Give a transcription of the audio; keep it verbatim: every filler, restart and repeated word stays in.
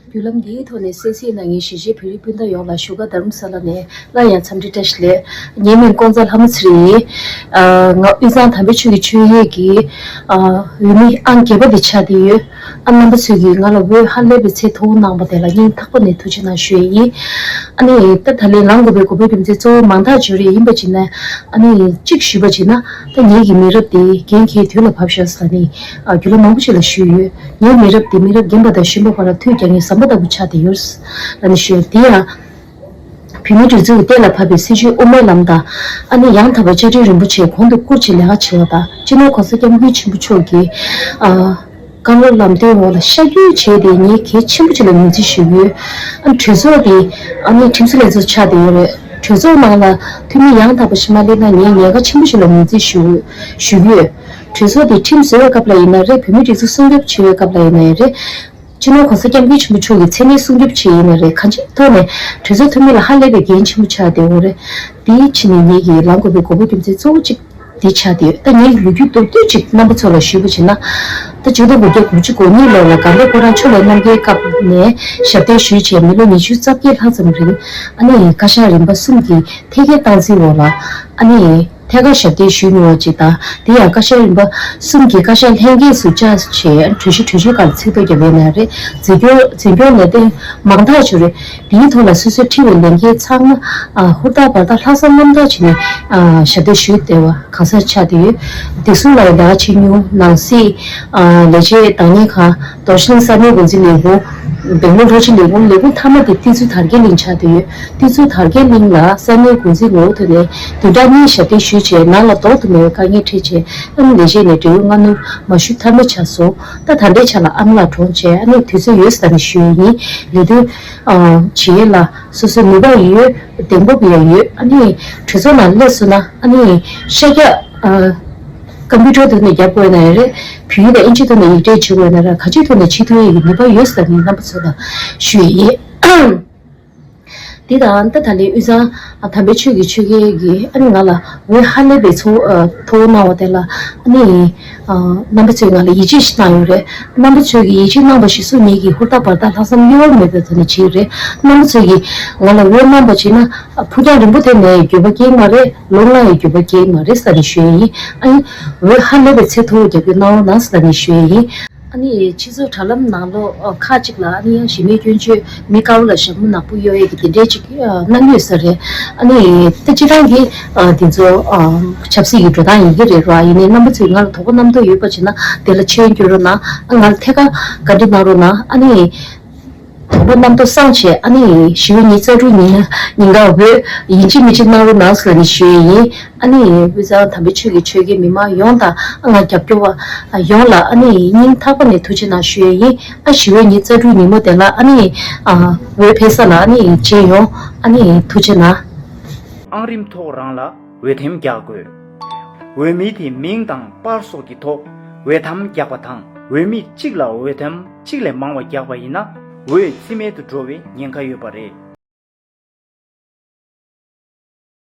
བརྒྱུད་ལམ་འདིའི་ཐོག་ནས་གསན་གཟིགས་གནང་མཁན་གཞིས་བྱེས་བོད་རིགས་སྤུན་ཟླ་ཡོངས་ལ་བཞུགས་སྒར་རྡ་རམ་ས་ལ་ནས་སླར་ཡང་འཚམས་འདྲི་བཀྲ་ཤིས་བདེ་ལེགས། ངའི་མིང་ཀོང་ཚ་ལྷ་མོ་ཚེ་རིང་ཡིན། ང་དབུས་གཙང་དམ་པའི་ཆོས་ཀྱི་ཆོས་གཡས་ཀྱི་འོས་མི་ཨང་བརྒྱད་པ་དེ་ཆགས་བསྡད་ཡོད། ཨ་རྣམ་པ་ཚོས་ཀྱིས་ང་ལ་འོས་ཧ་ལས་པའི་ཚད་མཐོ་བོ་གནང་བ་དེ་ལ་སྙིང་ཐག་པ་ནས་ཐུགས་རྗེ་གནང་ཞུ་ཡས་ཡིན། ཨ་ནི་ད་ད་ལན་ལངས་དགོས་པའི་དགོས་པ་རྒྱུ་མཚན་གཙོ་བོ་མང་ཐག་ཆོད་རེད། ཡིན་པ་བྱས་ན་ཨ་ནི་གཅིག་ཞུས་པ་བྱས་ན་ད་ངེད་ཀྱི་མི་རབས་དེ་འགན་འཁྱེར་དུས་ལ་བབས་ཤག་ཟེར་ནས་ཨ་བརྒྱུད་ལམ་མང་པོ་ཞིག་ལ་ཞུས་ཡོད། ངའི་མི་རབས་དེ་མི་རབས་རྒན་པ་དང་གཞོན་པ་བར་ལ་ཐུགས་རྒྱག་མཁན་ཟམ་པ་ལྟ་བུ་ཆགས་བསྡད་ཡོད་ལབ་ནས་ཞུས་ཡོད། དེ་ཡང་བོད་མིའི་སྒྲིག་འཛུགས་ཀྱི་གཏན་ལ་ཕབ་པའི་སྲིད་བྱུས་དབུ་མའི་ལམ་དང་། ཨ་ནི་ཡང་དག་པའི་བཅའ་ཁྲིམས་རིན་པོ་ཆེ་གོང་དུ་བཀུར་ཆེད་ལས་ཀ་བྱེད་པ་དང་། སྤྱི་ནོར་གོང་ས་སྐྱབས་མགོན་ཆེན་པོ་མཆོག་གིས་ཨ་བཀའ་སློབ་ལམ་སྟོན་འོག་ལ་ཤར་བསྐྱོད་བྱས་ཏེ་ངས་གལ་ཆེན་པོ་ཅིག་ལ་ངོས་འཛིན་ཞུ་གི་ཡོད། ཨ་ནི་གྲོས་ཚོགས་དེ་ཨ་ནི་ཁྲིམས་བཟོ་ལས་ཚོགས་ཆགས་བསྡད་ཡོད་རེད། གྲོས་ཚོགས་ནང་ལ་འཐུས་མི་ཡང་དག་པ་ཞིག་མ་སླེབས་ན་ངས་ཉེན་ཁ་ཆེན་པོ་ཞིག་ལ་ངོས་འཛིན་ཞུ་ཞུ་གི་ཡོད། གྲོས་ཚོགས་དེ་ཁྲིམས་བཟོ་བའི་སྐབས་ལ་ཡིན་ན་རེད། བོད་མིའི་སྒྲིག་འཛུགས་སྲུང་སྐྱོབ་བྱེད་པའི་སྐབས་ལ་ཡིན་ན་རེད། སྤྱི་ནོར་གོང་ས་སྐྱབས་མགོན་ཆེན་པོ་མཆོག་གི་མཚན་གནས་སྲུང་སྐྱོབ་བྱེད་ཡིན་ན་རེད། གང་ཅིའི་ཐོག་ནས་གྲོས་ཚོགས་འཐུས་མི་ལ་ཧ་ལས་པའི་འགན་ཆེན་པོ་ཆགས་བསྡད་ཡོད་རེད། དེའི་ཕྱི་ནས་ངེད་ཀྱིས་ལངས་དགོས་པའི་དགོས་པ་རྒྱུ་མཚན་གཙོ་བོ་གཅིག་འདི་ཆགས་བསྡད་ཡོད། ད་ངེད་ཀྱི་ལོ་རྒྱུས་མདོར་བསྡུས་ཅིག་རྣམ་པ་ཚོ་ལ་ཞུས་པ་བྱས་ན། ད་ཆིག་སྟོང་དགུ་བརྒྱ་དགུ་བཅུ་གོ་གཉིས་ལོ་ལ་དགའ་ལྡན་ཕོ་བྲང་ཆོས་ལ་རྣམ་རྒྱལ་སྐབས་ནས་ཞབས་བརྟན་ཞུས་བྱས་མི་ལོ་ཉི་ཤུ་རྩ་བརྒྱད་ལྷག་ཙམ་རིང་ཨ་ནི་བཀའ་ཤག་རིམ་པ་གསུམ་གྱི་ཐད་ཀའི་སྟངས་འཛིན་འོག་ལ་ཨ་ནི། ཐད་ཀར་ཞབས་བརྟན་ཞུས་མྱོང་བ་ཅིག་དང་། དེ་ཡང་བཀའ་ཤག་རིམ་པ་གསུམ་གྱི་བཀའ་ཤག་ལྷན་རྒྱས་སུ་བཅར་བྱས་གྲོས་གཞི་གྲོས་ཆོད་ཁག་ལ་ཚིག་ཐོ་བརྒྱབ་ཡོད་ན་རེད། འཛིན་སྐྱོང་འཛིན་སྐྱོང་ལས་དོན་མང་ཐག་ཆོད་རེད། དེའི་ཐོག་ལ་སོ་སོས་ཁྲིད་པའི་ལས་འགན་ཚང་མ་ཨ་ཧུར་ཐག་འབད་ཐག་ལྷག་བསམ་རྣམ་དག་བྱས་ནས་ཨ་ཞབས་བརྟན་ཞུས་བསྡད་པ་གང་སར་ཆགས་བསྡད་ཡོད། བདེ་སྲུང་ལ་ཡང་ལས་ཀ་བྱེད་མྱོང་། ནང་སྲིད་ཨ་ལས་བྱེད་བདག་གཉེར་ཁང་། རྡོ་ཤིང་ས་གནས་འགོ་འཛིན་ལས་ཁུངས། སྦེང་ལོར་ལྷོ་སྤྱི་ལས་ཁུངས། ལས་ཁུངས་མཐའ་མ་དེ་ཏི་ཙུའུ་དར་རྒྱས་གླིང་ཆགས་བསྡད་ཡོད། ཏི་ཙུའུ་དར་རྒྱས་གླིང་ལ་ས་གནས་འགོ་འཛིན་ངོ་བོ་ཐོག་ནས་བདུན་ཕྲག་གཉིས་ཞབས་བརྟན་ཞུས་རྗེས་ནང་ལ་ལྡོག་ཏུ་མེད་པའི་དཀའ་ངལ་འཕྲད་རྗེས་ཨ་ནི་ལས་བྱེད་ནས་འབྲེལ་ཡོད་སྔ་སྣུར་མ་ཞུ་ཐབས་མེད་ཆགས་སོང་། ད་ད་ལྟའི་ཆ་ལ་ཨ་མ་ལགས་གྲོངས་རྗེས་ཨ་ནི་དུས་ཚོད་ཡོད་ས་ནས་ཞུ་ཡས་ཡིན། ལས་དོན་ཨ་བྱེད་ཡས་ལ་སོ་སོའི་ནུས་པ་ཡོད། གདེང་སྤོབས་ཡང་ཡོད། ཨ་ནི་གྲོས་ཚོགས་ནང་སླེབས་སོང་ན་ཨ་ནི་ཤར་རྒྱག་ཨ་ཀམ་པུ་ཊར་དེ་ནས་རྒྱབ་དགོས་ན་ཡང་རེད། བོད་ཡིག་དང་ཨིན་ཇིའི་ཐོག་ནས་ཡིག་འབྲེལ་བྱེད་དགོས་ན་ར་ག་ཅིའི་ཐོག་ནས་བྱེད་ཐུབ་ཡས་ཀྱི་ནུས་པ་ཡོད་ཟེར་ནས་རྣམ་པ་ཚོ་ལ་ཞུ་ཡས་ཡིན། འདི་དང་ད་ད་ལན་དབུས་གཙང་དམ་པའི་ཆོས་ཀྱི་ཆོས་རྒྱལ་གྱིས་ཨ་ནི་ང་ལ་འོས་ཧ་ལས་པའི་ཚོ་ཨ་མཐོ་བོ་གནང་བ་དེ་ལ་ཨ་ནི་ཨ་རྣམ་པ་ཚོས་ང་ལ་ཡིད་ཆེས་ཤིག་གནང་ཡོད་རེད། རྣམ་པ་ཚོས་ཀྱིས་ཡིད་ཆེས་གནང་བ་གཞིར་བཟུང་ངེད་ཀྱིས་ཧུར་ཐག་འབད་ཐག་ལྷག་བསམ་གཡོ་བ་མེད་པའི་ཐོག་ནས་བྱས་ཡོད་རེད། རྣམ་པ་ཚོས་ཀྱིས་ང་ལ་འོས་གནང་བ་བྱས་ན་ཨ་ཕུགས་རྒྱང་རིང་པོ་དེ་ནས་འགྱོད་པ་སྐྱེ་གི་མ་རེད། ལོ་ལྔ་ཡི་འགྱོད་པ་སྐྱེ་གི་མ་རེད་ཟེར་ནས་ཞུ་ཡས་ཡིན། ཨ་ནི་འོས་ཧ་ལས་པའི་ཚད་མཐོ་བོ་རྒྱབ་སྐྱོར་གནང་རོགས་གནང་ཟེར་ནས་ཞུ་ཡས་ཡིན། ཨ་ནི་སྤྱི་ཚོགས་དྲ་ལམ་ནང་ལོགས་ཁག་ཅིག་ལ་ཨ་ནི་ཡང་གཞི་མེད་སྐྱོན་བརྗོད་མི་དཀར་པོ་ལ་ཞྭ་མོ་ནག་པོ་གཡོག་ཡས་ཀྱི་དེ་འདྲའི་ཅིག་གནང་གི་ཡོད་ས་རེད། ཨ་ནི་ད་སྤྱིར་བཏང་གི་དེ་ཚོ་ཆབ་སྲིད་ཀྱི་འགྲོ་སྟངས་ཡིན་གྱི་རེད་ར། ཡིན་ནའི་རྣམ་པ་ཚོས་ང་ལ་དོགས་པ་རྣམ་རྟོག་ཡོད་པ་བྱས་ན་དེ་ལ་ཆོས་བསྐྱོན་རོགས་གནང་། ཨ་ང་ལ་ཐད་ཀར་བཀའ་འདྲི་གནང་རོགས་གནང་། ཨ་ནི། དོགས་པ་རྣམ་རྟོག་སངས་བྱས་ཨ་ནི་ཞི་བའི་ཉིན་རྩ་དྲུག་ཉིན་ཉིན་གང་འོས་ཡིན་གཅིག་མིན་གཅིག་གནང་རོགས་གནང་ཟེར་ནས་ཞུ་ཡས་ཡིན། ཨ་ནི་དབུས་གཙང་དམ་པའི་ཆོས་ཀྱི་ཆོས་རྒྱལ་མི་མང་ཡོངས་དང་ཨ་ང་རྒྱབ་སྐྱོར་བ་ཡོངས་ལ་ཨ་ནི་སྙིང་ཐག་པ་ནས་ཐུགས་རྗེ་གནང་ཞུ་ཡས་ཡིན། ཨ་ཞི་བའི་ཉིན་རྩ་དྲུག་ཉིན་མོ་དེ་ལ་ཨ་ནི་འོས་འཕེན་ས་ལ་ཨ་ནི་མཇལ་ཡོང་། ཨ་ནི་ཐུགས་རྗེ་གནང་། ཨང་རིམ་ཐོག་རང་ལ་འོས་ཐེམ་རྒྱག་དགོས། འོས་མི་དེའི་མིང་དང་པར་སོགས་ཀྱི་ཐོག་འོས་ཐམ་རྒྱག་པ་དང་། འོས་མི་གཅིག་ལ་འོས་ཐམ་གཅིག་ལས་མང་བ་རྒྱག་པ་ཡིན་ན་འོས་རྩིས་མེད་དུ་འགྲོ་བའི་ཉེན་ཁ་ཡོད་པ་རེད།